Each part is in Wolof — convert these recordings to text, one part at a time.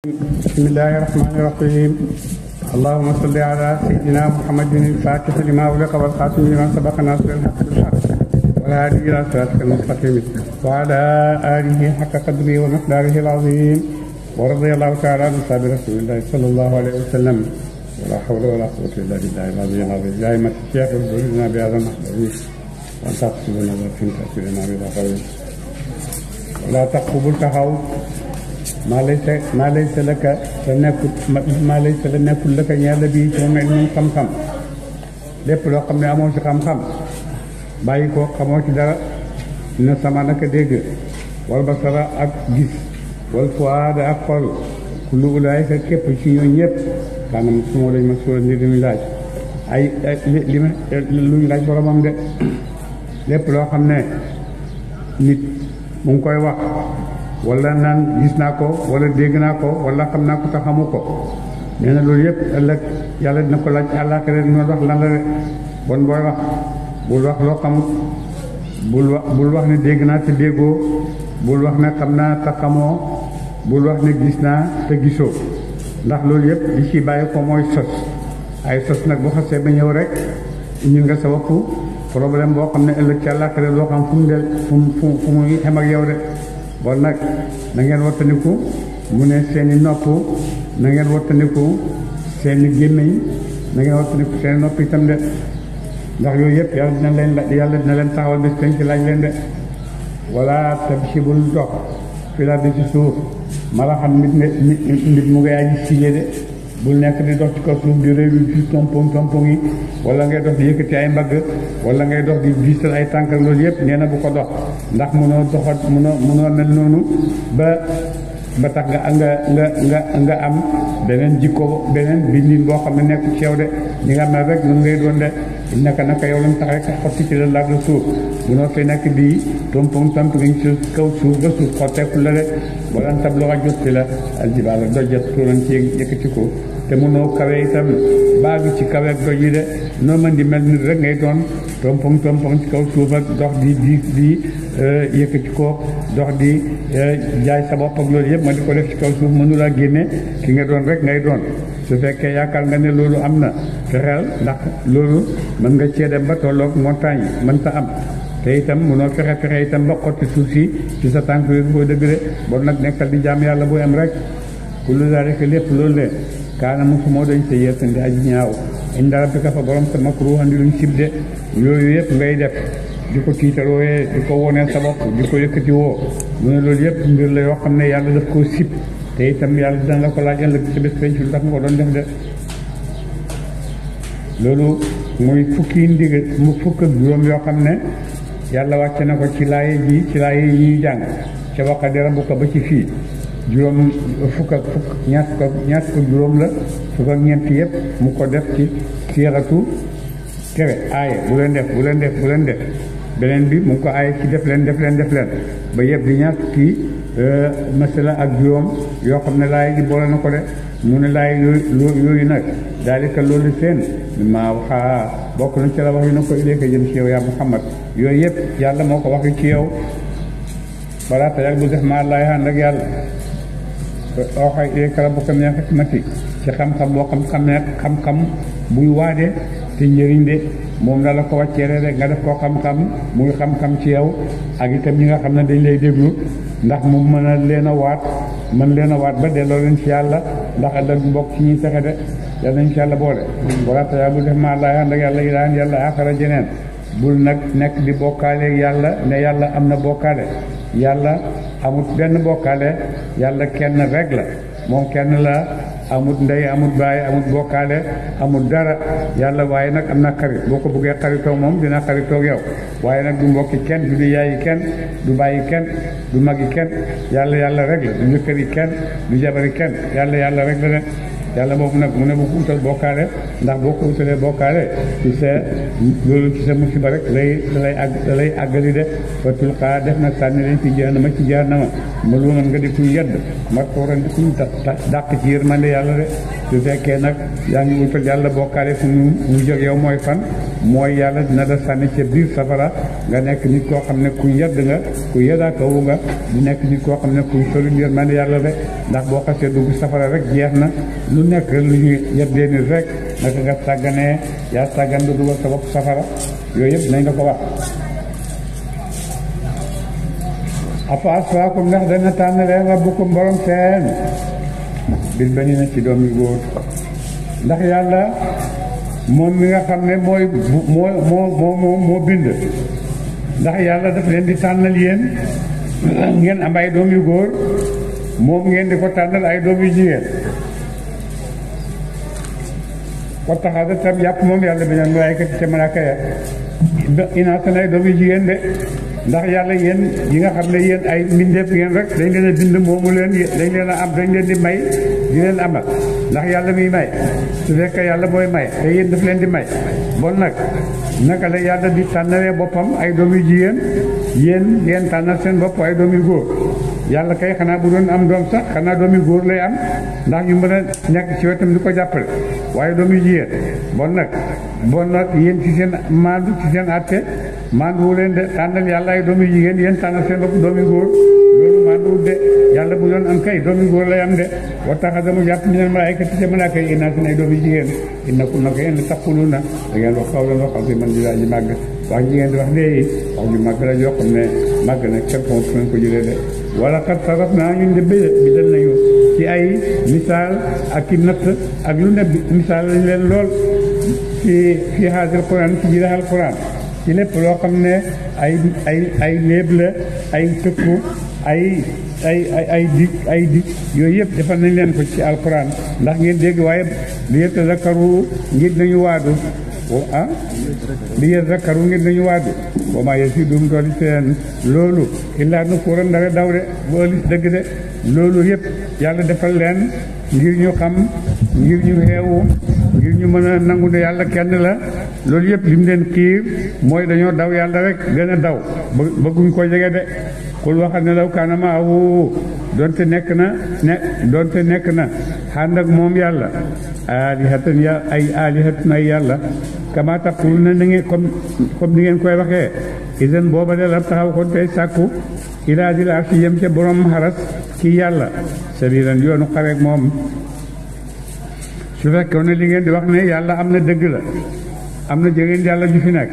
بسم الله الرحمن الرحيم. اللهم صل على سيدنا محمد الفاتح لما أغلق والخاتم لما سبق ناصر الحق بالحق والهادي إلى صراطك المستقيم وعلى آله حق قدره ومقداره العظيم ورضي الله تعالى عن أصحاب رسول الله صلى الله عليه وسلم ولا حول ولا قوة إلا بالله العظيم العظيم. دائما الشيخ يقولنا بهذا المحضر وأن تقصدنا وأن تأتينا بهذا قوي ولا تقبل تحاول maa laysa laka te nekkul maa laysa la nekkul laka ñaala bii ci moom ilmun xam-xam lépp loo xam ne amoo ci xam-xam bàyyi ko xamoo ci dara na sama naka dégg wal basara ak gis wal fuaada ak xol kullu ulaayika képp ci ñooñu ñëpp maanaam su ma lañ ma suura ni limuy laaj ay li ma luñ laaj boromam de lépp loo xam ne nit mu ngi koy wax wala naan gis naa ko wala dégg naa ko wala xam naa ko te xamu ko nee na loolu yëpp ëllëg yàlla dina ko laaj àllaaxira dina wax lan la de bon booy wax bul wax loo xamut bul wax ne dégg naa te déggoo bul wax ne xam naa te xamoo bul wax ne gis naa te gisoo ndax loolu yëpp li ci bàyyi ko mooy sos ay sos nag bu xasee ba ñëw rek ñu nga sa bopp problème boo xam ne ëllëg ci àllaaxira loo xam fu muy xem ak yow de bon nag na ngeen wattandiku mu ne seeni nopp na ngeen wattandiku seeni gémmiñ na ngeen wattandiku seeni nopp itam de ndax yooyu yëpp yàlla dina leen taxawal bés dañ ci laaj leen de wala tabsi bul dox fi la di ci suuf mala xam nit mu ngay aji sigé de bul nekk di dox ci kaw suuf di réew ci tompong yi wala ngay dox di yëkkati ay mbagg wala ngay dox di diisal ay tànk loolu yëpp nee na bu ko dox ndax mënoo doxat mënoo mel noonu ba tax nga am beneen jikko beneen bindin boo xam ne nekk ci yow de ñi nga mel rek noonu ngay doon de naka yow lañ tax rek xotti ci la laaj la suuf mënoo fay nekk di tompong ci kaw suuf ba suuf xotteeku la de wala tab loo jot ci la aljibaala dojat tuuran ci yëkkati ko te mënoo kawe itam baagi ci kawe ak doj yi de noo mën di mel nit rek ngay doon tompong ci kaw suuf ak dox di yëkkati ko dox di jaay sa bopp ak loolu yëpp ma di ko def ci kaw suuf mënulaa génne ki nga doon rek ngay doon su fekkee yaakaar nga ne loolu am na fexeel ndax loolu mën nga cee dem ba tolloog montagne yi mën ta am te itam mënoo fexe itam ba xotti suuf si ci sa tànk yooyu boo dëgg de bon nag nekkal di jaam yàlla bu am rek kullu zaalika lépp loolu le kaana mosu moo dañ sa yéesandi aji ñaaw inda rabbika fa borom sa makruuhan di luñ sib de yooyu yëpp ngay def di ko tiitarooyee di ko wonee sa bopp di ko yëkkati woo mu ne loolu yëpp mbir la yoo xam ne yàlla daf koo sib te itam yàlla dina la ko laaj ëllëg sa bés penc lu tax nga ko doon def de loolu muy fukk ak juróom yoo xam ne yàlla wàcce na ko ci laaye yi ñuy jàng ca waqadi rabbuka ba ci fii juróom ñaar fukk juróom la fukk ak ñeent yëpp mu ko def ci siiratu tere aaye bu leen def beneen bi mu ngi ko aaye ci def leen ba yëpp di ñaar fukki masala ak juróom yoo xam ne laay ji boole na ko de mu ne laay yooyu nag daalika loolu seen maa waxaa bokk na ci la wax yu na ko ilayka jëm ci yow yaa Muhammad yooyu yëpp yàlla moo ko waxi ci yow balaa tajal bu def maa laay ànd ak yàlla waxay ilayka rabbuka min hikmati ci xam-xam boo xam-xam buy waade te njëriñ de moom la ko wàccee rek nga def koo xam-xam muy xam-xam ci yow ak itam ñi nga xam ne dañ lay déglu ndax mu mën leen a waat ba delloo leen ci yàlla ndax ëllëg mbokk ci ñuy texe de yàlla nañ ci yàlla boole wala tajal bu def maa laay ànd ak yàlla ilaan yàlla aaxara jeneen bul nag nekk di bokkaale yàlla ne yàlla am na bokkaale yàlla amut benn bokkaale yàlla kenn rek la moom kenn la amut ndey amut baay amut bokkaale amut dara yàlla waaye nag am na xarit boo ko bëggee xaritoog moom dina xaritoog yow waaye nag du mbokki kenn du yaayi kenn du bàyyi kenn du magi kenn yàlla rek la du njëkkëri kenn du jabari kenn yàlla rek la ne yàlla boobu nag mu ne bu ko utal bokkaale ndax boo ko utalee bokkaale ci sa musiba rek lay àggali de fa tulqaa def nag sànni leen ci jahannama maluuman nga di kuy yedd madhuuran di kuy dàq ci yërmande yàlla de su fekkee nag yaa ngi utal yàlla bokkaale fu mu jóg yow mooy fan mooy yàlla dina la sànni ca biir safara nga nekk nit koo xam ne ku yedd nga ku yeddaakawu nga di nekk nit koo xam ne ku sori yërmande yàlla rek ndax boo xasee dugg safara rek jeex na lu nekk lu ñuy yeddee nit rek naka nga sàgganee yaa sàggan nga dugal sa bopp safara yooyu yëpp nañ la ko wax afa asfaakum ndax dana tànn leen rabbukum borom seen bil banina ci doom yu góor ndax yàlla moom mi nga xam ne moo bind ndax yàlla daf leen di tànnal yéen ngeen am ay doom yu góor moom ngeen di ko tànnal ay doom yu jigéen ko taxaada tam yàpp moom yàlla bi neen malaaykat ca malaaka ya inaasan ay doom yu jigéen de ndax yàlla yéen yi nga xam ne yéen ay mbindeef ngeen rek dañ leen a bind moomu leen dañ leen a am dañ leen di may di leen amal ndax yàlla miy may su fekkee yàlla mooy may te yéen daf leen di may bon nag naka la yàlla di tànnalee boppam ay doom yu jigéen yéen ngeen tànnal seen bopp ay doom yu góor yàlla kay xanaa bu doon am doom sax xanaa doom yu góor lay am ndax ñu mën a nekk ci wetam di ko jàppale waaye doom yu jigéen bon nag yéen ci seen maandu ci seen àtte maanduwu leen de tànnal yàlla ay doom yu jigéen yéen tànnal seen bopp doom yu góor loolu maanduwul de yàlla bu doon am kay doom yu góor lay am de wa taxada mu jàpp minal malaa'ikati ca malaaka yi inaasan ay doom yu jigéen innakum naka yéen taquluuna da ngeen wax qawlan wax ak man di laa ji màgg wax jigéen di wax léegi wax ju màgg la joo xam ne màgg na kenn xamut fu ngeen ko jëlee de wala xat saraf naa ñun de bidal nañu ci ay misaal ak i natt ak lu ne misaal lañ leen lool fi haadal Quraan ci biir Alquran ci lépp loo xam ne ay léeb la ay tëkku ay dig yooyu yëpp defal nañ leen ko ci Alquran ndax ngeen dégg waaye li yatazakkaru ngir nañu waadu li yatazakkaru ngir nañu waadu wa maa yaziiduhum dooli seen loolu illaa nufuuran ndara daw de bu ëllis dëgg de loolu yëpp yàlla defal leen ngir ñu xam ngir ñu xeewu ngir ñu mën a nangu ne yàlla kenn la loolu yëpp li mu leen xiir mooy dañoo daw yàlla rek gën a daw bëgguñ ko jege de xul waxal ne law kaana maahu doonte nekk na ànd ak moom yàlla aalihatan ay yàlla kama taquluna na ngeen comme ni ngeen koy waxee idan booba de la taxaw kon tey sàkku ilaa dil arsi yem ca borom xaras ki yàlla sabilan yoonu xareek moom su fekkoon ne li ngeen di wax ne yàlla am na dëgg la am na jegeen yàlla ju fi nekk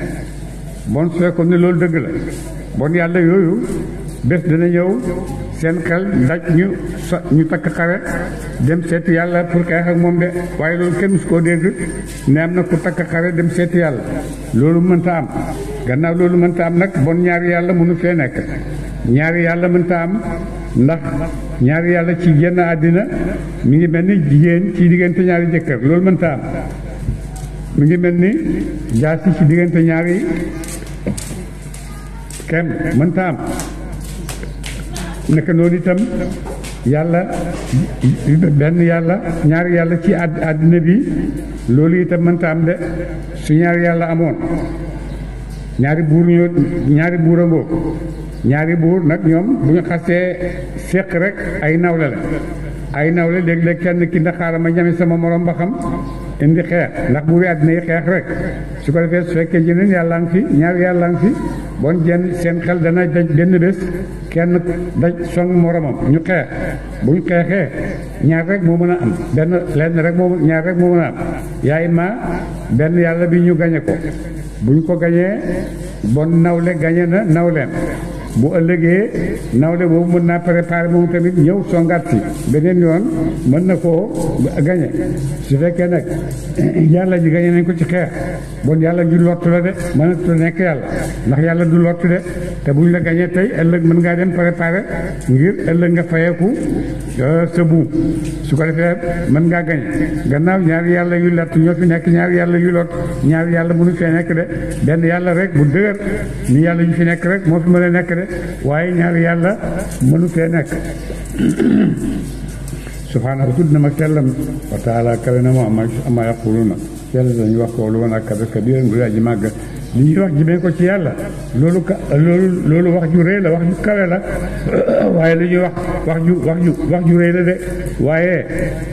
bon su fekkoon ne loolu dëgg la bon yàlla yooyu bés dana ñëw seen xel daj ñu takk xare dem seeti yàlla pour xeex ak moom de waaye loolu kenn musu koo dégg ne am na ku takk xare dem seeti yàlla loolu mënta am gannaaw loolu mënta am nag bon ñaari yàlla mënu fee nekk ñaari yàlla mënta am ndax ñaari yàlla ci genn àddina mi ngi mel ni jigéen ci diggante ñaari jëkkër loolu mënta am mi ngi mel ni jaasi ci diggante ñaari kem mënta am naka noonu itam yàlla benn yàlla ñaari yàlla ci àddina bi loolu itam mënta am de su ñaari yàlla amoon ñaari buur a ngoo ñaari buur nag ñoom bu ñu xasee séq rek ay nawle la ay nawle léeg-léeg kenn ki ndax xaaral ma ñame sama morom ba xam indi xeex ndax bu àddina yi xeex rek su ko defee su fekkee jeneen yàlla ngi fi ñaari yàlla ngi fi bon jenn seen xel dana daj benn bés kenn daj song moromam ñu xeex bu ñu xeexee ñaar rek moo mën a am lenn rek ñaar rek moo mën a am yaay ma benn yàlla bi ñu gañe ko bu ñu ko gañee bon nawle gañe na nawleem bu ëllëgee nawle boobu mën naa préparer moom tamit ñëw songaat si beneen yoon mën na koo gañe su fekkee nag yàlla ji gañe nañ ko ci xeex bon yàlla ju lottu la de mënatu nekk yàlla ndax yàlla du lottu de te buñ la gañee tey ëllëg mën ngaa dem préparer ngir ëllëg nga fayeeku sa buum su ko defee mën ngaa gañe gannaaw ñaari yàlla yu lott ñoo fi nekk ñaari yàlla yu lott ñaari yàlla mënu fee nekk de benn yàlla rek bu dëgër ni yàlla yu fi nekk rek moo fi mën a nekk de waaye ñaari yàlla mënu fee nekk subhaanahu tudd na ma sellam wa taala kawe na moo ama yaquluna yàlla dañuy wax ko lu woon ak kabiran bu yaa ji màgg li ñuy wax jëmee ko ci yàlla loolu wax ju rëy la wax ju kawe la waaye li ñuy wax ju rëy la de waaye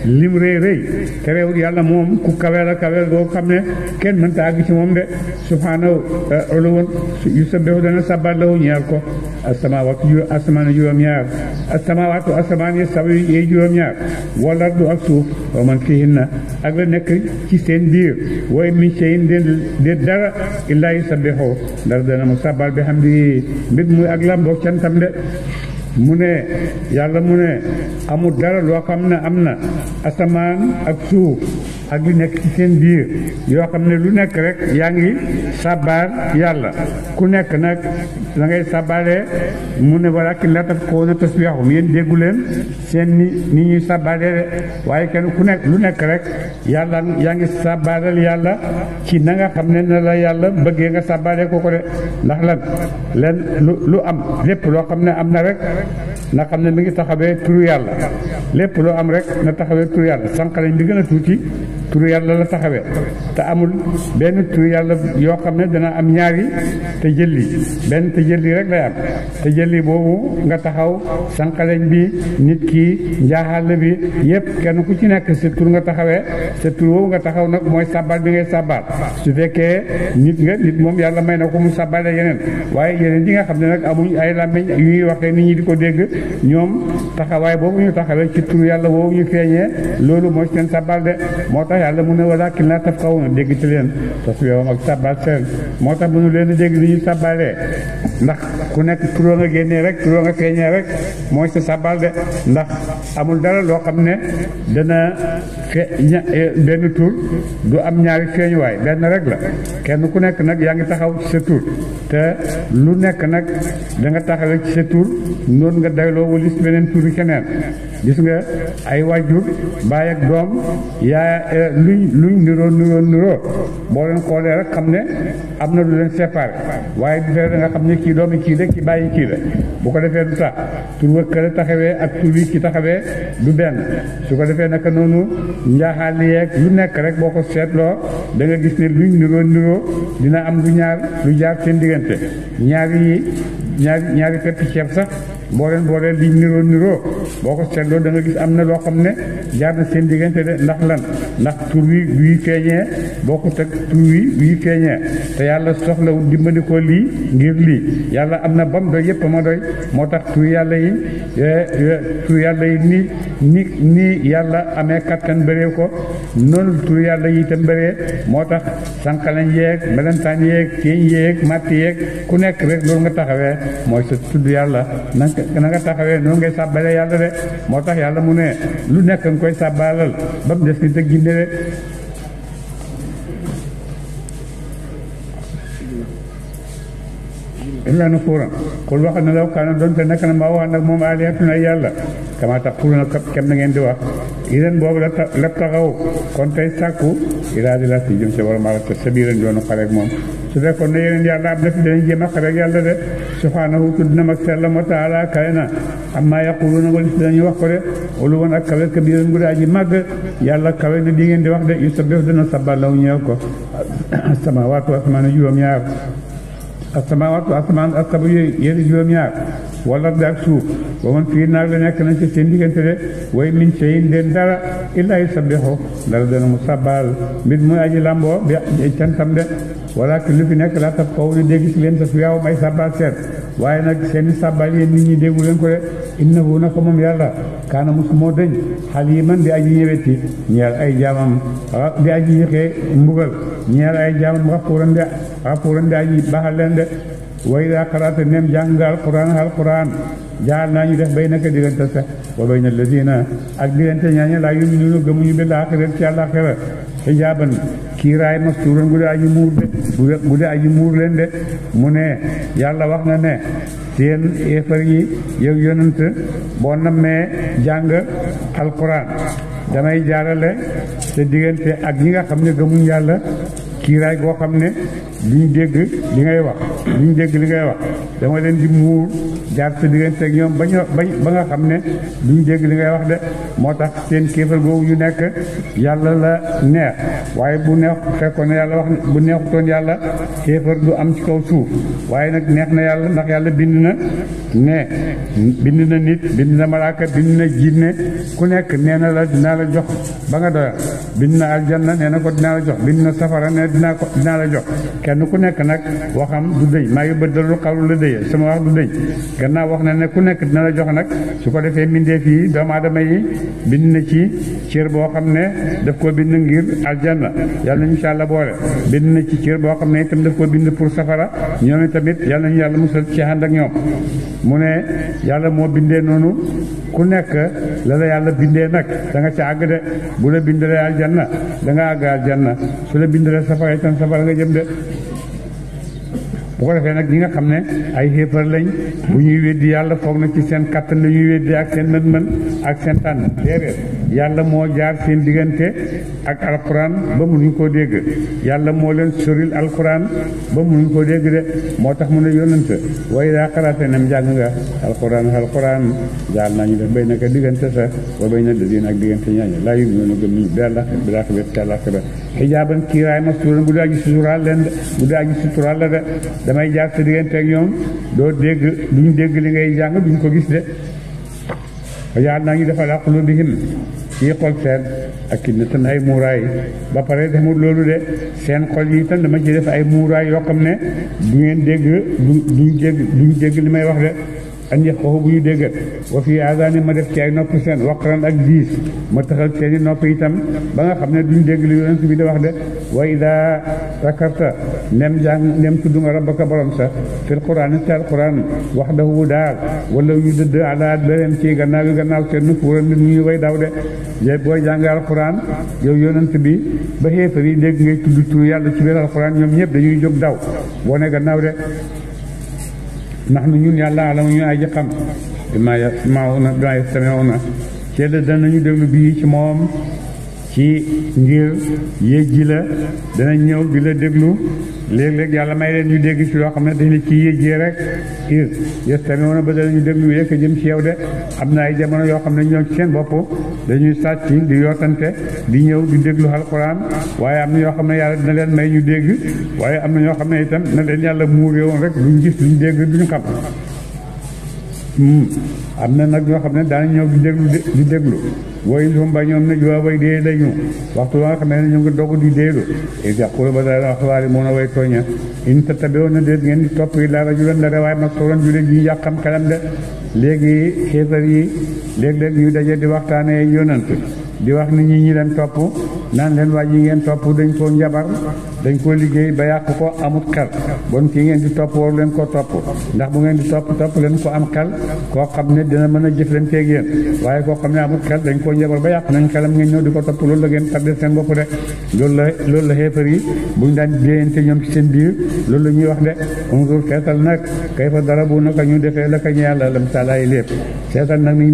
lim rëy terewul yàlla moom ku kawe la kawe boo xam ne kenn mënta àgg ci moom de subhaanahu uluwan yusabbihu dana sabbal lahu ñeel ko asamaan juróom-ñaar asamawaatu asamaan yi saw yi juróom-ñaar wal ardu ak suuf wa man fiihinna ak la nekk ci seen biir wa in min shay'in de dara illaa yusabbihu dara dana mu sabbal bi hamdihi mbir muy ak lamboog cantam de mu ne yàlla mu ne amul dara loo xam ne am na asamaan ak suuf ak li nekk ci seen biir yoo xam ne lu nekk rek yaa ngi sàbbaal yàlla ku nekk nag la ngay sàbbaalee mu ne walaakin laa tafqahuuna tasbiihahum yéen déggu leen seen ni ñuy sàbbaalee de waaye kenn ku nekk lu nekk rek yàlla yaa ngi sàbbaalal yàlla ci na nga xam ne na la yàlla bëggee nga sàbbaalee ko de ndax lan lu am lépp loo xam ne am na rek na xam ne mi ngi taxawee turu yàlla lépp loo am rek na taxawee turu yàlla sànqaleñ bi gën a tuuti turu yàlla la taxawee te amul benn turu yàlla yoo xam ne dana am ñaari te jëlli benn te jëlli rek lay am te jëlli boobu nga taxaw sànqaleñ bi nit ki njaaxaale bi yépp kenn ku ci nekk sa tur nga taxawee sa tur boobu nga taxaw nag mooy sàbbal bi ngay sàbbal su fekkee nit moom yàlla may na ko mu sàbbale yeneen waaye yeneen yi nga xam ne nag amuñ ay làmmiñ yu ñuy waxee nit ñi di ko dégg ñoom taxawaay boobu ñu taxawee ci tur yàlla boobu ñu feeñee loolu mooy seen sàbbal de moo tax yàlla mu ne walaakin laa tafqahuuna dégg ci leen tasbiihahum ak sàbbal seen moo tax mënu leen a dégg ni ñu sàbbalee ndax ku nekk turoo nga génnee rek turoo nga feeñee rek mooy sa sàbbal de ndax amul dara loo xam ne dana benn tur du am ñaari feeñuwaay benn rek la kenn ku nekk nag yaa ngi taxaw ci sa tur te lu nekk nag da nga taxawee ci sa tur noonu nga dayloo walis beneen turi keneen gis nga ay wàjjur baay ak doom yaa luñ niroo boo leen xoolee rek xam ne am na lu leen séparé waaye du fee da nga xam ne kii doomi kii la ki bàyyi kii la bu ko defee du tax tur wa kële taxawee ak tur wi ki taxawee du benn su ko defee naka noonu njaaxaali yeeg lu nekk rek boo ko seetloo da nga gis ne luñ niroo dina am lu jaar seen diggante ñaari pepp ceeb sax boo leen liñ niroo boo ko seetloo da nga gis am na loo xam ne jaar na seen diggante de ndax tur wi feeñee boo ko teg tur wi feeñee te yàlla soxlawul dimbali ko lii ngir lii yàlla am na bam doy yépp ma doy moo tax tur yàlla yi ni yàlla amee kattan bëree ko noonu tur yàlla yi itam bëree moo tax sànqalañ yeeg melentaan yeeg téeñ yeeg matt yeeg ku nekk rek loolu nga taxawee mooy sa tudd yàlla na nga taxawee noonu ngay sàbbale yàlla de moo tax yàlla mu ne lu nekk nga koy sàbbalal ba mu des nit ak jinne de illaa nufuuran xul wax na law kaana doonte nekk na maa wax nag moom aalihatun ay yàlla kama taquluuna kem na ngeen di wax idan boobu la taxaw kon tey sàkku ilaa di la si jëm si war maa la sabiilan yoonu xareek moom su fekkoon ne yeneen yàlla am na fi danañ jéem a xareek yàlla de subhaanahu tudd na mag sellam wa taala kawe na amma yaquluuna wala si dañuy wax ko de uluwan ak kawe kabiiran gu daa ji màgg yàlla kawe na di ngeen di wax de yusabbihu dana sabbal law ñeel ko samaawaatu asamaan juróom-ñaar asamawaatu asamaan ak sabu yéen juróom-ñaar wala ak suuf ba man fii naag la nekk nañ ci seen diggante de way min shay'in den dara illaa yusabbihu dara dana mu sabbaal mbir muy aji lamboo bi cantam de walaakin lu fi nekk laa tafqahuuna dégg ci leen tasbiihahum ay sabbaal seet waaye nag seeni sabbaal yéen nit ñi déggu leen ko de innahu naka moom yàlla kaana mus moo dëñ haliiman di aji ñëweti ñeel ay jaamam di aji yëxee mbugal ñeel ay jaamam xafuuran di aji baaxal leen de way daa xaraata nem jàng nga alquran jaal naa ñu def bay naka diggante sax wa bayna alladina ak diggante ñaaña laa yuminuuna gëmuñu bil aaxirati ci àllaaxira xijaaban kiiraay mastuuran gu dee aji muur de gu dee aji muur leen de mu ne yàlla wax na ne seen éefar yi yow yonent boo nammee jàng alquran damay jaarale te diggante ak ñi nga xam ne gëmuñ yàlla kiiraay goo xam ne duñ dégg li ngay wax dama leen di muur jaar sa diggante ak ñoom ba nga xam ne duñ dégg li ngay wax de moo tax seen kéefar googu ñu nekk yàlla la neex waaye bu neex fekkoon ne yàlla wax bu neexutoon yàlla kéefar du am ci kaw suuf waaye nag neex na yàlla ndax yàlla bind na nit bind na malaaka bind na jinne ku nekk nee na la dinaa la jox ba nga doyal bind na aljanna nee na ko dinaa la jox bind na safara ne dinaa la jox kenn ku nekk nag waxam du dëñ maa ngi bëddalul xawlu la dëye sama wax du dëñ gannaaw wax na ne ku nekk dina la jox nag su ko defee mbindeef yi doomu aadama yi bind na ci cër boo xam ne daf ko bind ngir aljanna yàlla nañu insha Allah boole bind na ci cër boo xam ne itam daf ko bind pour safara ñoom tamit yàlla nañu yàlla musal ci ànd ak ñoom mu ne yàlla moo bindee noonu ku nekk la yàlla bindee nag da nga ca àgg de bu la bindalee aljanna da nga àgg aljanna su la bindalee safara itam safara nga jëm de bu ko defee nag ñi nga xam ne ay xéefar lañ bu ñuy weddi yàlla foog na ci seen kattan la ñuy weddi ak seen mën-mën ak seen tànn déedéet yàlla moo jaar seen diggante ak alquran ba mënuñ koo dégg yàlla moo leen soril alquran ba mënuñ koo dégg de moo tax mu ne yónnante waaye daa xaraate nem jàng nga alquran jaar nañu def bay naka diggante sa wa bay na dëdin ak diggante ñaañu laa yub ñoonu gëm ñu bella bilaaka bét càllaaxira xijaaban kiiraay mastuuran bu dee aji suturaal leen de bu dee aji suturaal la de damay jaar sa diggante ak ñoom doo dégg duñ dégg li ngay jàng duñ ko gis de wajaal naa ñu defal la qulubihim ci xol seen ak ki ne tan ay muuraay ba pare demul loolu de seen xol yi itam dama ci def ay muuraay yoo xam ne du ngeen dégg duñ dégg li may wax de an yëf xooxu bu ñu déggat wa fii aadaani ma def ci ay nopp seen waqran ak diis ma taxal seeni nopp itam ba nga xam ne duñ dégg li yonent bi di wax de wa ida zakarta nem tudd nga rabbaka borom sa fil quraan ci alquran wahdahu daal wala ñu dëdd ala beneen ci gannaaw seen nu fuura nit ñu koy daw de yé booy jàng alquran yow yonent bi ba xéefar yi dégg ngay tudd tur yàlla ci biir alquran ñoom ñëpp dañuy jóg daw boo ne gannaaw de ndax nu ñun yàlla alama ñu aji xam bimaa yastami'uuna ci danañu déglu bii ci moom ci ngir yéeg ji la dana ñëw di la déglu léeg-léeg yàlla may leen ñu dégg ci loo xam ne dañ la ci yéeg rek yastami'uuna ba danañu déglu yéeg jëm ci yow de am na ay jamono yoo xam ne ñoom ci seen bopp dañuy sàcc di yootante di ñëw di déglu alxuraan waaye am na yoo xam ne yàlla dina leen may ñu dégg waaye am na ñoo xam ne itam na leen yàlla muuree woon rek duñ gis duñ dégg duñ xam am na nag ñoo xam ne daana ñëw di déglu woy lum ba ñoom ne jooa way dee lañu waxtu wa nga xam ne ñu ngi dogu di déelu yaqulu ba dara waxwaari moo na way tooña in tattabi'uuna déet ngeen di topp yi la rajulan la rewaay masruuran jule ji yàqam xelam de léegi xéefar yi léeg-léeg ñu daje di waxtaanee yonant di wax nit ñi leen topp naan leen waa ji ngeen topp dañ koo njabar dañ koo liggéey ba yàq ko amut xel bon kii ngeen di topp waru leen koo topp ndax bu ngeen di topp leen ko am xel koo xam ne dina mën a jëflanteeg yéen waaye koo xam ne amut xel dañ koo njabar ba yàq nañ xelam ngeen ñëw di ko topp loolu la ngeen tardé seen bopp de loolu la xeefar yi buñ daan déyante ñoom ci seen biir loolu la ñuy wax de unzur seetal nag kayfa darabu naka ñu defee la ka ñu yàlla lam sala ay lépp seetal nag niñ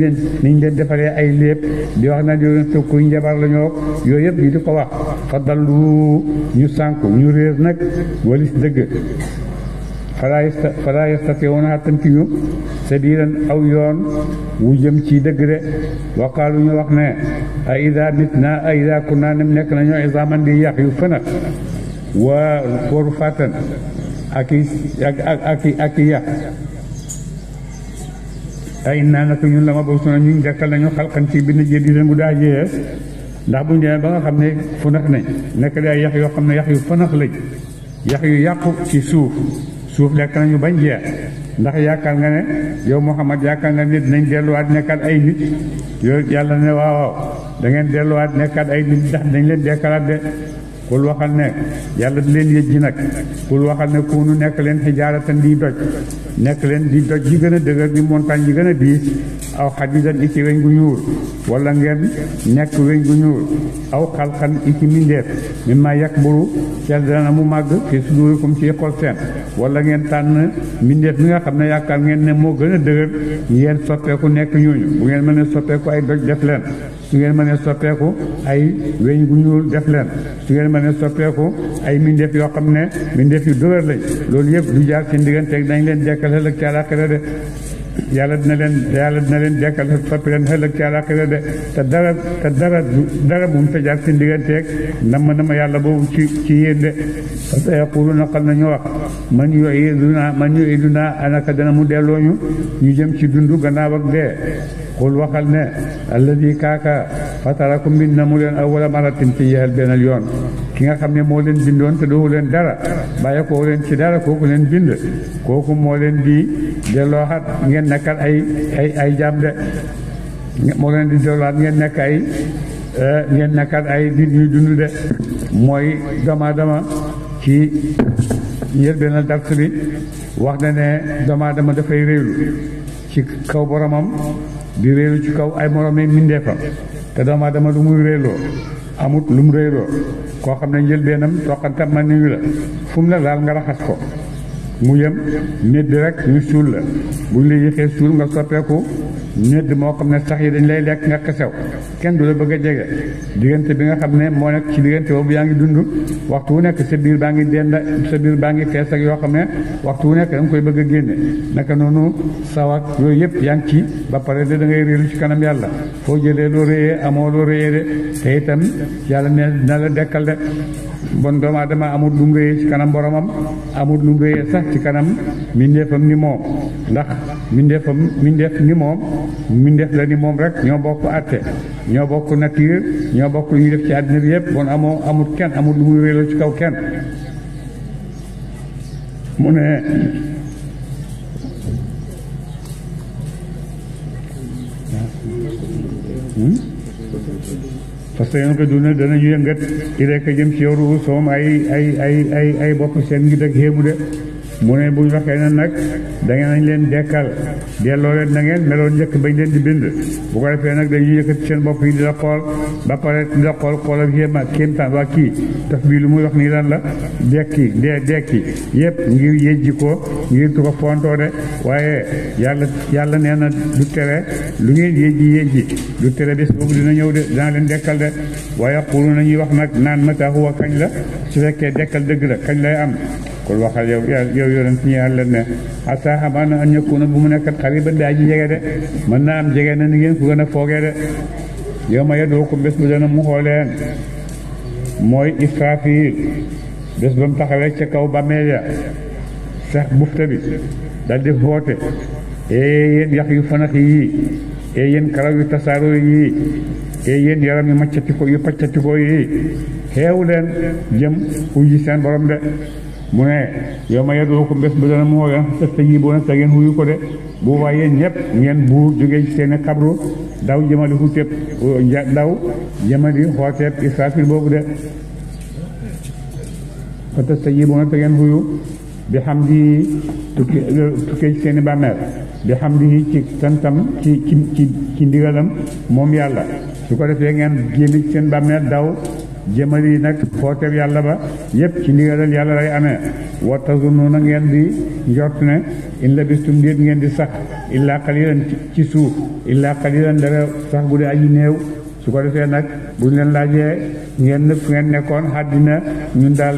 leen defaree ay lépp di wax na di kuy njabar la ñoo yooyu yëpp yi di ko wax fa dallu ñu sànku ñu réer nag walis dëgg falaa yastati'uuna attantiñu sabiilan aw yoon wu jëm ci dëgg de waqaalu ñu wax ne a ida mitna a ida kunna nem nekk nañu izaaman di yax yu fënax wa rufatan ak i yax ay naa naka ñun la ma boobu suna ñu dekkal nañu xalqan ci bind jël di leen bu daa jeex ndax buñu demee ba nga xam ne funax nañ nekk di ay yax yoo xam ne yax yu fënax lañ yax yu yàqu ci suuf lekk nañu bañ jeex ndax yaakaar nga ne yow Muhammad yaakaar nga ne dinañ delluwaat nekkaat ay nit yow yàlla ne waaw da ngeen delluwaat nekkaat ay nit ndax dañ leen dekkalaat de kul waxal ne yàlla di leen yëj ji nag kul waxal ne kuunu nekk leen xijaaratan di doj nekk leen di doj yi gën a dëgër di montagne yi gën a diis aw xadidan i ci weñ gu ñuul wala ngeen nekk weñ gu ñuul aw xalxan i ci mindeef mi ma yàq buru cel dana mu màgg fi sudurikum ci xol seen wala ngeen tànn mindeef mi nga xam ne yaakaar ngeen ne moo gën a dëgër ngeen soppeeku nekk ñooñu bu ngeen mënee soppeeku ay doj def leen su ngeen mënee soppeeku ay weñ gu ñuul def leen su ngeen mënee soppeeku ay mindeef yoo xam ne mindeef yu dëgër lañ loolu yëpp du jaar seen digganteeg dañ leen dekkal ëllëg ci àllaaxira de yàlla dina leen dekkal soppi leen ëllëg ci àllaaxira de te dara bu mu fa jaar seen digganteeg nama yàlla boobu ci yéen de parce que yaquluna xam nañu wax man yu'iduna anaka dana mu delloo ñu jëm ci dundu gannaaw ak dee xul waxal ne alladi kaaka fatarakum bind na mu leen awwala maratin ci yéexal benn yoon ki nga xam ne moo leen bindoon te doowu leen dara bàyyi koo leen ci dara kooku leen bind kooku moo leen di dellooxat ngeen nekkal ay jaam de moo leen di dellooxat ngeen nekkal ay nit ñuy dund de mooy doomu aadama ci njëlbéen dars bi wax na ne doomu aadama dafay réewlu ci kaw boromam di réelu ci kaw ay moromee mindeefam te doomu aadama lu muy réeloo amut lu mu réeloo koo xam ne njëlbeenam toqantam man niñu la fu mu la daal nga raxas ko mu yem médd rek ñu suul la buñ la yéexee suul nga soppeeku médd moo xam ne sax yi dañ lay lekk nga xesew kenn du la bëgg a jege diggante bi nga xam ne moo nekk ci diggante boobu yaa ngi dund waxtu wu nekk sa biir baa ngi fees ak yoo xam ne waxtu wu nekk da nga koy bëgg a génne naka noonu sawak yooyu yëpp yaa ngi ci ba pare de da ngay réelu ci kanam yàlla foo jëlee loo réyee amoo loo réyee de te itam yàlla ne dina la dekkal de bon doomu aadama amul lu mu réyee ci kanam boromam amul lu mu réyee sax ci kanam mindeefam ni moom ndax mindeef ni moom mindeef la ni moom rek ñoo bokk àtte ñoo bokk nature ñoo bokk lu ñu def ci àddina bi yëpp bon amul kenn amul lu muy réeloo ci kaw kenn mu ne parce que yéen ko dund danañu yëngat i rekk jëm ci yow ruus soom ay bopp seen ngi dëgg xéemu de mu ne bu ñu waxee ne nag da ngeen nañ leen dekkal delloo leen na ngeen meloon njëkk bañ leen di bind bu ko defee nag dañuy yëkkati seen bopp yi di la xool ba pare di la xoolal yéema kéemtaan waa kii taf bii lu muy wax nii lan la dekki yëpp ngir yejji ko ngir tu ko fontoo de waaye yàlla nee na du tere lu ngeen yejji du tere bés boobu dina ñëw de dina leen dekkal de waaye xulu nañuy wax nag naan mata huwa kañ la su fekkee dekkal dëgg la kañ lay am kul waxal yow yonent ñi yàlla ne asa xamaana an yakuna bu mu nekkat xariban daa ji jege de mën naa am jege na ni ngeen ko gën a foogee de yow ma yedoo ko bés bu dana mu xooleen mooy Israafil bés ba mu taxawee ca kaw bàmmeel ya sax bufta bi dal di foote yéen yax yu fanax yii yéen karaw yu tasaaroo yii yéen yaram yu paccatikoo yii xeewu leen jëm uji seen borom de mu ne yow ma yedoo ko bés bu dana mu xooleen te yi boo na te ngeen wuyu ko de bu boobaa yéen ñëpp ngeen buur jógee ci seen xabru daw jëmali xuteeb daw jëmali xooteeb Israafil boobu de fa tastajiibuuna te ngeen xuyu bi hamdihi tukkee ci seeni bàmmeel bi hamdihi ci santam ci ndigalam moom yàlla su ko defee ngeen génn ci seen bàmmeel daw jëmali nag xooteeb yàlla ba yépp ci ndigalal yàlla lay amee wa tazunnuuna ngeen di njort ne in labistum déet ngeen di sax illaa qalilan ci suuf illaa qalilan dara sax bu dee aji néew su ko defee nag buñ leen laajee ngeen fu ngeen nekkoon àddina ñun daal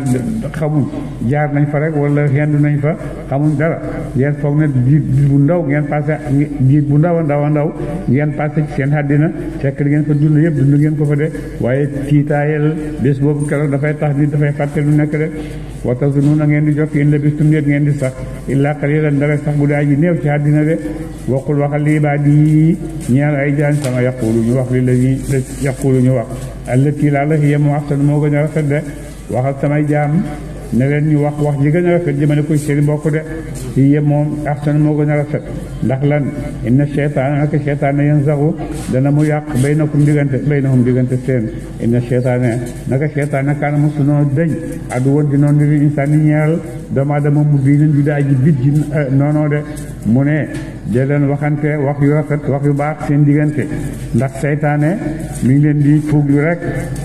xamuñ jaar nañ fa rek wala xendu nañ fa xamuñ dara ngeen foog ne diir bu ndaw ngeen passé diir bu ndaw a ndaw ngeen passé ci seen àddina fekk di ngeen fa dund yëpp dund ngeen ko fa de waaye tiitaayal bés boobu keroog dafay tax nit dafay fàtte lu nekk de wa tazunnuuna ngeen di jot in labistum déet ngeen di sax illaa qalilan dara sax bu dee aji néew ci àddina de waqul waxal li ibaadi ñeel ay jaan sama yaqulu ñu wax li la ñuy yaqulu ñu wax allati la hiya mu ahsanu moo gën a rafet de waxal samay jaam ne leen ñu wax ji gën a rafet jëmale ko seen mbokk de hiya moom ahsanu moo gën a rafet ndax lan inna cheytaana naka cheytaane yanzagu dana mu yàq baynahum diggante seen inna cheytaane naka cheytaane kaana mu sunoo dëñ addu woon di noonu li insaani ñeel doomu aadama mu biinin ju daa ji bit ji noonoo de mu ne de leen waxante wax yu rafet wax yu baax seen diggante ndax seytaane mi ngi leen di fuglu rek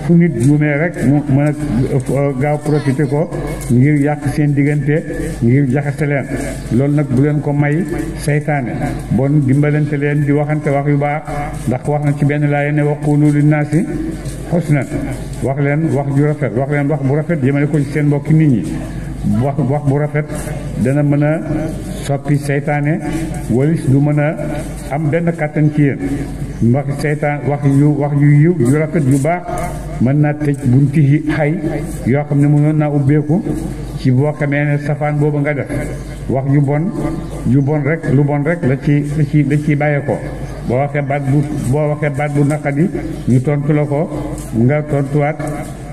fu nit juumee rek mu mën a gaaw profité ko ngir yàq seen diggante ngir jaxase leen loolu nag bu leen ko may seytaane bon dimbalante leen di waxante wax yu baax ndax wax na ci benn laaya ne waqulu linnaasi husnan wax leen wax ju rafet wax leen wax bu rafet jëmale ko ci seen mbokki nit ñi wax bu rafet dana mën a soppi seytaane walis du mën a am benn kàttan ci yéen wax seytaan wax yu yiw yu rafet yu baax mën naa tëj bunti xay yoo xam ne mënoon naa ubbeeku ci boo xamee ne safaan boobu nga def wax yu bon rek lu bon rek la ci bàyyeekoo boo waxee baat bu naqadi ñu tontu la ko nga tontuwaat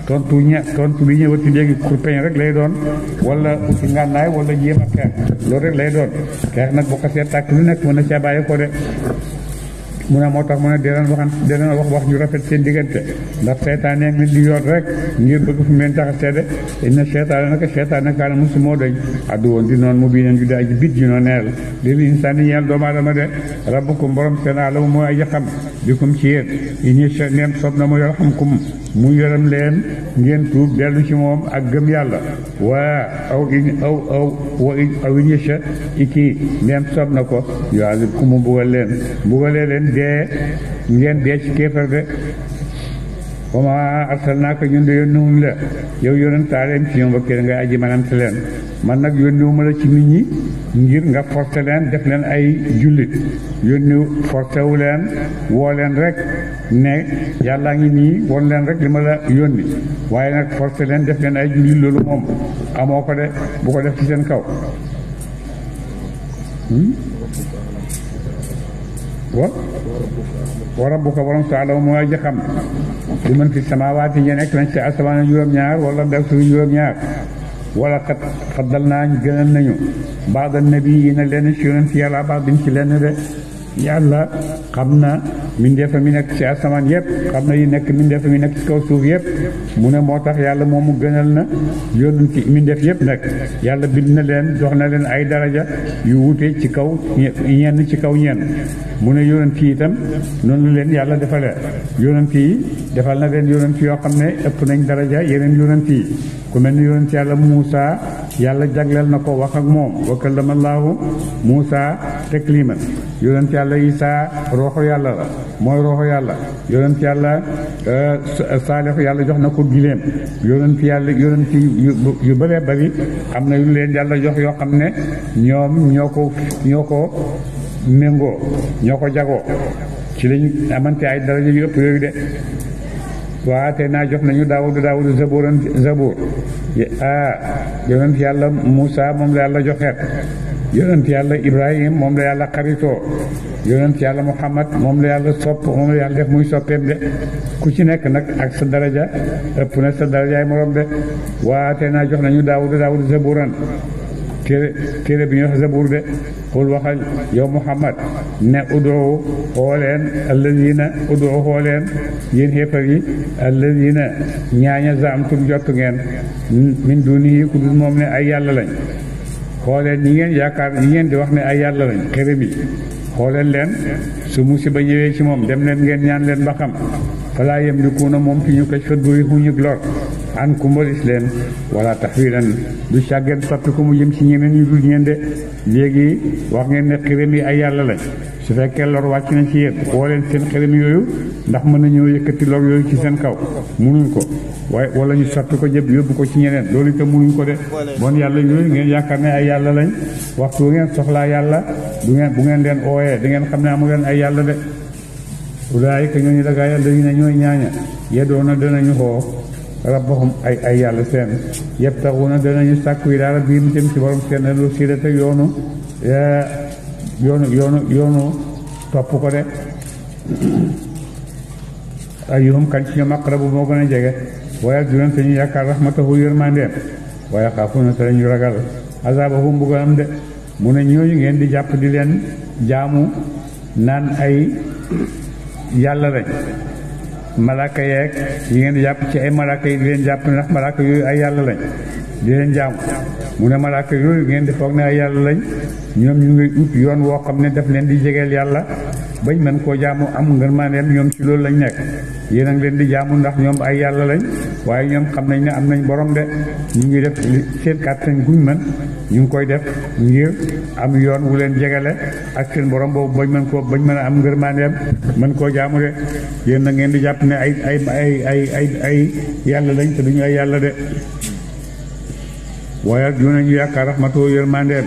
tontu bi ñëwati léegi kurpeñ rek lay doon wala uti ngànnaay wala jéem a xeex loolu rek lay doon xeex nag boo ko seet tàkk lu nekk mën na caa bàyyeekoo de mu ne moo tax mu ne dinañ wax ñu rafet seen diggante ndax seytaane ngi di yoot rek ngir bëgg fu mu leen tax a sedde inna seytaane naka seytaane kaana musu moo dañ addu woon di noonu mu bii neen ju di aji bit ji noo neel lil insaani ñeel doomu aadama de rabbukum borom seen alamu mooy aji xam bikum ci yéen ini neem soob na mu yarhamkum mu yërëm leen ngeen tuub dellu ci moom ak gëm yàlla waa aw in yasha iki neem soob na ko yu'adhibkum mu mbugalee leen dee ngeen dee ci kéefar de wa maa arsalnaaka ñun de yónniwuñ la yow yónnentaaleem ci ñoom ba kër ngay aji manante leen man nag yónniwuma la ci nit ñi ngir nga forcé leen def leen ay jullit forcé wu leen woo leen rek ne yàllaa ngi nii won leen rek li ma la yónni waaye nag forcé leen def leen ay jullit loolu moom amoo ko de bu ko def ci seen kaw wa rabbuka borom sa alamu mooy aji xam li man fi samaawaati ñe nekk nañ ci asamaan juróom-ñaar wala def suñu juróom-ñaar wala xat faddal naa gënal nañu baada nabi yi na leen ci yonent yàlla baax biñ ci lenn de yàlla xam na mindeefa mi nekk ci asamaan yëpp xam na yi nekk mindeefa mi nekk ci kaw suuf yëpp mu ne moo tax yàlla moomu gënal na yonent ci mindeef yëpp nag yàlla bind na leen jox na leen ay daraja yu wuute ci kaw ñenn ci kaw ñenn mu ne yonent yi itam noonu la leen yàlla defalee yonent yi defal na leen yonent yoo xam ne ëpp nañ daraja yeneen yonent yi ku mel ni yonent yàlla Muusa yàlla jagleel na ko wax ak moom wa kallama Allaahu Muusa takliiman yonent yàlla Isaa roxo yàlla la mooy roxo yàlla yonent yàlla Saalix yàlla jox na ko giléem yonent yu bëree bëri am na yu leen yàlla jox yoo xam ne ñoom ñoo ko méngoo ñoo ko jagoo ci lañu amante ay daraja yu ëpp yooyu de waa te naa jox nañu daawudu zabuur yonent yàlla Muusa moom la yàlla joxeet yonent yàlla Ibrahim moom la yàlla xaritoo yonent yàlla Muhammad moom la yàlla sopp moom la yàlla def muy soppeem de ku ci nekk nag ak sa daraja ëpp na sa darajaay morom de waa te naa jox nañu daawudu zabuuran téere bi ñu wax zabuur de xul waxal yow Muhammad ne udoo xooleen yéen xéefar yi alladina ñaaña zaamtum jottu ngeen min dunihi ku dul moom ne ay yàlla lañ xooleen ñi ngeen yaakaar ñi ngeen di wax ne ay yàlla lañ xërëm yi xooleen leen su musiba ñëwee ci moom dem leen ngeen ñaan leen ba xam falaa yamlikuuna moom ci ñu ko fa duri xuñug lor an ku mbalis leen wala taxwiilan du càggeen soppi ko mu jëm ci ñeneen ñu dul ñeen de léegi wax ngeen ne xërëm yi ay yàlla lañ su fekkee lor wàcc na ci yéen woo leen seen xërëm yooyu ndax mën nañoo yëkkati lor yooyu ci seen kaw munuñ ko waaye wala ñu soppi ko jëpp yóbbu ko ci ñeneen loolu itam munuñ ko de bon yàlla yooyu ngeen yaakaar ne ay yàlla lañ waxtu ngeen soxlaa yàlla bu ngeen leen ooyee da ngeen xam ne amu leen ay yàlla de ulaayika ñooñu dagaa yàlla yi ne ñooy ñaaña yedoona danañu xoo rabbahum ay yàlla seen yabtaxuuna danañu sàkku yi daal bii mu jëm ci borom seen lu siirata yoonu topp ko de ayyuhum kan ci ñoom aqrabu moo gën a jege waaye dunan te ñu yaakaar rahmatahu yërmandeem waaye xaafuuna te ñu ragal azaabahu mbugalam de mu ne ñooñu ngeen di jàpp di leen jaamu naan ay yàlla lañ malaaka yeeg yi ngeen di jàpp ci ay malaaka yi di leen jàpp ndax malaaka yooyu ay yàlla lañ di leen jaamu mu ne malaaka yooyu ngeen di foog ne ay yàlla lañ ñoom ñu ngi ut yoon woo xam ne daf leen di jegeel yàlla bañ mën koo jaamu am ngërmandeem ñoom ci loolu lañ nekk yéen a ngi leen di jaamu ndax ñoom ay yàlla lañ waaye ñoom xam nañ ne am nañ borom de ñu ngi def seen kàttan guñ mën ñu ngi koy def ngir am yoon wu leen jegale ak seen borom boobu bañ mën a am ngërmandeem mën koo jaamu de yéen na ngeen di jàpp ne ay yàlla lañ te duñu ay yàlla de waaye ju nañu yaakaar rahmatoo yërmandeem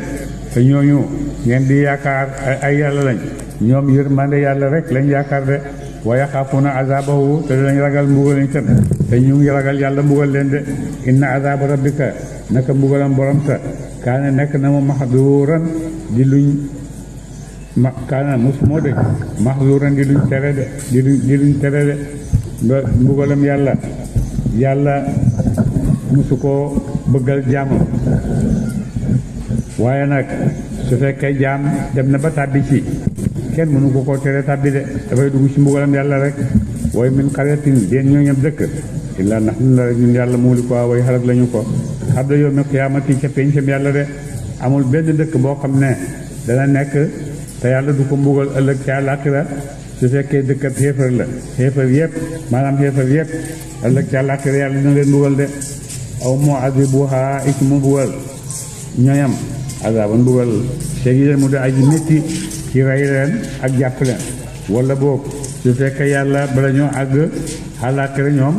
te ñooñu ngeen di yaakaar ay yàlla lañ ñoom yërmande yàlla rek lañ yaakaar de wa yaxaafuuna azabahu te dinañ ragal mbugal itam te ñu ngi ragal yàlla mbugal leen de inna azaba rabbika naka mbugalam borom sa kaana nekk na mu maxduuran di luñ kaana mus moo dëgg maxduuran di luñ tere de di luñ tere de mbugalam yàlla musu koo bëggal jaamam waaye nag su fekkee jaam dem na ba tàbbi ci kenn mënu ko koo tere tàbbi de dafay dugg ci mbugalam yàlla rek way min xaryatin den ñoo ñëpp dëkk illaa nax nun la rek ñun yàlla muuli ko way xarak lañu ko xam da yawmi qiyaamati ca péncam yàlla de amul benn dëkk boo xam ne dana nekk te yàlla du ko mbugal ëllëg ca àllaaxira su fekkee dëkk ab xéefar la xéefar yëpp maanaam xéefar yëpp ëllëg ca àllaaxira yàlla dina leen mbugal de aw moo azibuha ik mu mbugal ñooyam azaban mbugal shadiidan mu de aji métti ci rey leen ak jàpp leen wala boog su fekkee yàlla bala ñoo àgg àllaaxira ñoom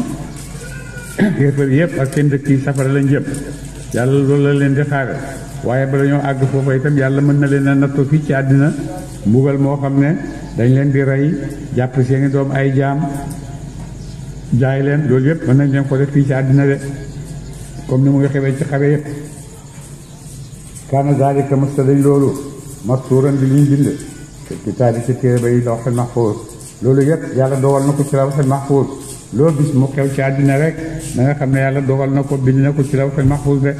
xéefar yëpp ak seen dëkk yi safara lañ jëm yàlla loolu la leen di xaare waaye bala ñoo àgg foofa itam yàlla mën na leen a nattoo fii ci àddina mbugal moo xam ne dañ leen di rey jàpp seeni doom ay jaam jaay leen loolu yëpp mën nañ leen ko def fii ci àddina de comme ni muy xewee ci xare yëpp kaana zaalika masta dañ loolu mastuuran di luñ bind kitaabi ci téere ba yi lawhul mahfuus loolu yëpp yàlla dogal na ko ci lawhul mahfuus loo gis mu xew ci àddina rek da nga xam ne yàlla dogal na ko bind na ko ci lawhul mahfuus de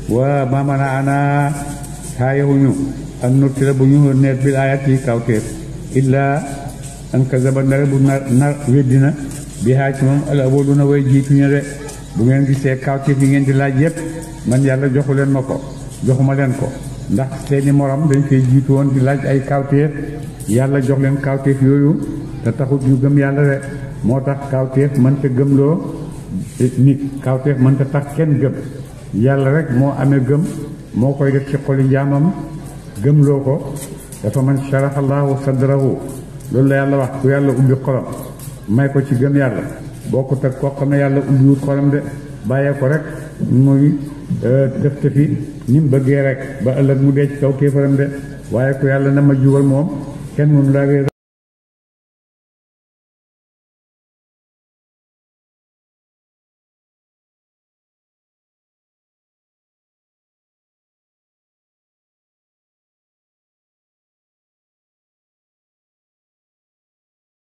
wa maa mana'anaa xaayewuñu an nursila bu ñu neet bil aayaati kawteef illaa an kazaba ndare bu nar weddina bihaa ci moom al awwaluuna way jiitu ñu de bu ngeen gisee kawteef yi ngeen di laaj yëpp man yàlla joxu leen ma ko joxuma leen ko ndax seeni morom dañ fay jiitu woon di laaj ay kawteef yàlla jox leen kawteef yooyu te taxut ñu gëm yàlla de moo tax kawteef mënta gëmloo nit kawteef mënta tax kenn gëm yàlla rek moo amee gëm moo koy def ci xoli jaamam gëmloo ko dafa man sharaha allahu sadrahu loolu la yàlla wax ku yàlla ubbi xolam may ko ci gëm yàlla boo ko teg koo xam ne yàlla ubbiwut xolam de bàyyee ko rek muy def tëfi ni mu bëggee rek ba ëllëg mu dee ci kaw kéefaram de waaye ku yàlla na ma jubal moom kenn mënu laa réer